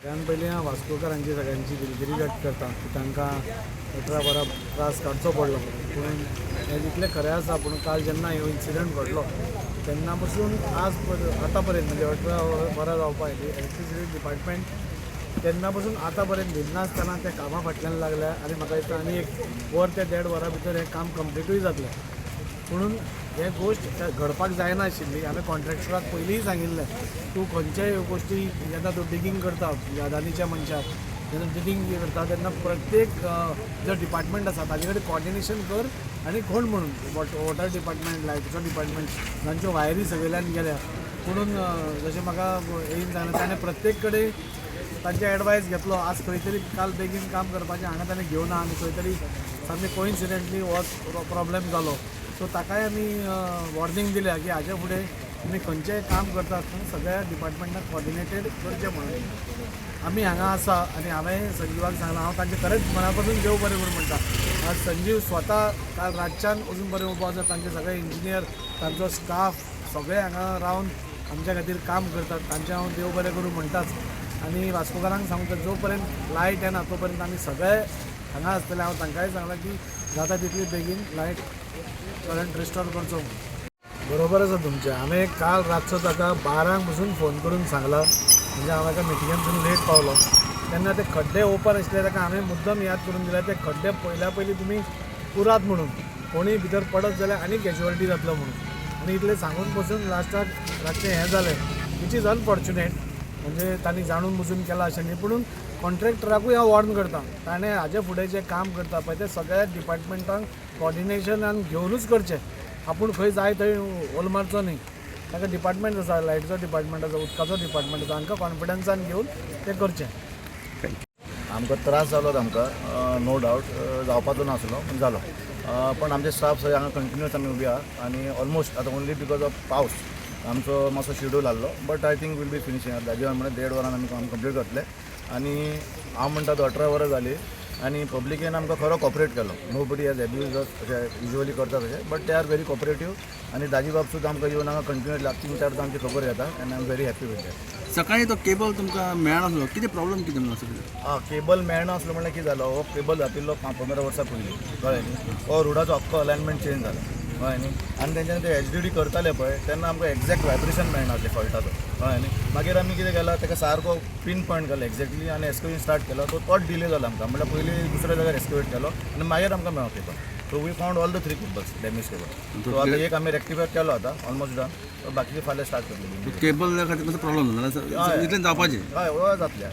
सगळ्यान पयलीं हांव वास्कोकारांची सगळ्यांची दिलगिरी व्यक्त करता की तांकां 18 वरां त्रास काडचो पडलो. पूण हें जितलें खरें आसा, पूण काल जेन्ना हो इन्सिडंट घडलो तेन्ना पसून आज आतां पर्यंत, म्हणजे 18 वरां जावपा आयली, इलेक्ट्रिसिटी डिपार्टमेंट तेन्ना पसून आतां पर्यंत न्हिदनासतना त्या कामा फाटल्यान लागल्या आनी म्हाका दिसता आनी एक वर ते देड वरां भितर हें काम कंप्लिटूय जातलें. पुणून हे गोश्ट घडपाक जायना आशिल्ली. हांवें कॉन्ट्रॅक्टराक पयलींय सांगिल्लें, तूं खंयच्याय गोश्टी जेन्ना तूं डिगींग करता, अदानीच्या मनशाक जेन्ना डिगींग करता तेन्ना प्रत्येक जो डिपार्टमेंट आसा ताजे कडेन कॉर्डिनेशन कर. आनी कोण म्हणून वॉटर डिपार्टमेंट, लायटीचो डिपार्टमेंट, तांच्यो वायरी सगळ्यान गेल्या. पुणून जशें म्हाका येवन सांगलें, ताणें प्रत्येक कडेन तांचे एडवायस घेतलो. आज खंय तरी काल बेगीन काम करपाचें हांगा ताणें घेवना आनी खंय तरी सामकें कोइन्सिडंटली हो प्रॉब्लेम जालो. सो ताकाय आमी वॉर्निंग दिल्या की हाजे फुडें तुमी खंयचेंय काम करता आसतना सगळ्या डिपार्टमेंटाक कॉर्डिनेटेड करचें म्हणून. आमी हांगा आसा आनी हांवें संजीवाक सांगलां, हांव तांचें खरेंच मना पासून देव बरें करूं म्हणटा. आज संजीव स्वता काल रातच्यान अजून बरें उबो आसा. तांचे सगळे इंजिनियर, तांचो स्टाफ सगळे हांगा रावन आमच्या खातीर काम करतात. तांचें हांव देव बरें करूं म्हणटाच. आनी वास्कोकारांक सांगता, जो पर्यंत लायट येना तो पर्यंत आमी सगळे हांगा आसतले. हांव तांकांय सांगलां की जाता तितली बेगीन लायट करंट रिस्टोर करचो म्हणून. बरोबर आसा तुमचें. हांवें काल रातचो ताका 12क पसून फोन करून सांगलां. म्हणजे हांव एका मिटिंगेन लेट पावलो तेन्ना ते खड्डे ओपन आसले. ताका हांवें मुद्दम याद करून दिल्या, ते खड्डे पयल्या पयलीं तुमी पुरात म्हणून, कोणीय भितर पडत जाल्यार आनी कॅज्युअलिटी जातलो म्हणून. आनी इतलें सांगून पसून लास्टाक रातचें हें जालें, which is unfortunate. म्हणजे तांणी जाणून बुजून केलां अशें न्ही, पुणून कॉन्ट्रॅक्टराकूय हांव वॉर्न करता, ताणें हाजे फुडें जें काम करता पळय तें सगळ्या डिपार्टमेंटांक कॉर्डिनेशनान घेवनूच करचें. आपूण खंय जाय थंय होल मारचो न्ही. ताका डिपार्टमेंट आसा, लायटीचो डिपार्टमेंट आसा, उदकाचो डिपार्टमेंट आसा, हांकां कॉन्फिडन्सान घेवन तें करचें. आमकां त्रास जालो आमकां, नो डावट, जावपाचो नासलो पूण जालो. पण आमचे स्टाफ सगळे हांगा कंटिन्युअस आमी उबी आहा आनी ऑलमोस्ट आतां ओन्ली because of पावस आमचो मातसो शेड्यूल आहलो, but I think we'll be finishing. दाजी म्हणल्यार देड वरान आमी काम कंप्लीट जातलें. आनी हांव म्हणटा तो 18 वरां जालीं आनी पब्लिकेन आमकां खरो कॉपरेट केलो. Nobody has abuse अशें युजली करता तशें, but they are very cooperative. आनी दाजी बाब सुद्दां आमकां येवन हांगा कंटिन्युअसली 3-4 आमची खबर घेता आनी I am very happy with that. सकाळी तो केबल तुमकां मेळनासलो, कितें प्रॉब्लम कितें म्हणून आसलो? आं, केबल मेळनासलो म्हणल्यार कितें जालो, हो केबल घातिल्लो 15 वर्सां पयलीं, कळ्ळें न्ही? हो रोडाचो अख्खो अलायनमेंट चेंज जाला, कळ्ळें न्ही? आनी तेंच्यानी ते एचडीडी करताले पळय तेन्ना आमकां एग्जॅक्ट वायब्रेशन मेळनासलें फॉल्टाचो, कळ्ळें न्ही? मागीर आमी कितें केलां, ताका सारको पीन पॉयंट केलो एक्झॅक्टली आनी एस्केवेशन स्टार्ट केलो. तो तोच डिले जालो आमकां. म्हणल्यार पयलीं दुसऱ्या जाग्यार एस्केवेट केलो आनी मागीर आमकां मेळ्ळो cable. So we found all the three cables, damage cable. So आतां एक आमी रेक्टिफाय केलो, आतां ऑलमोस्ट डन. बाकीचे फाल्यां स्टार्ट करतले. केबल खातीर मातसो प्रॉब्लम जालो, इतलें जावपाचें. हय हय, जातलें.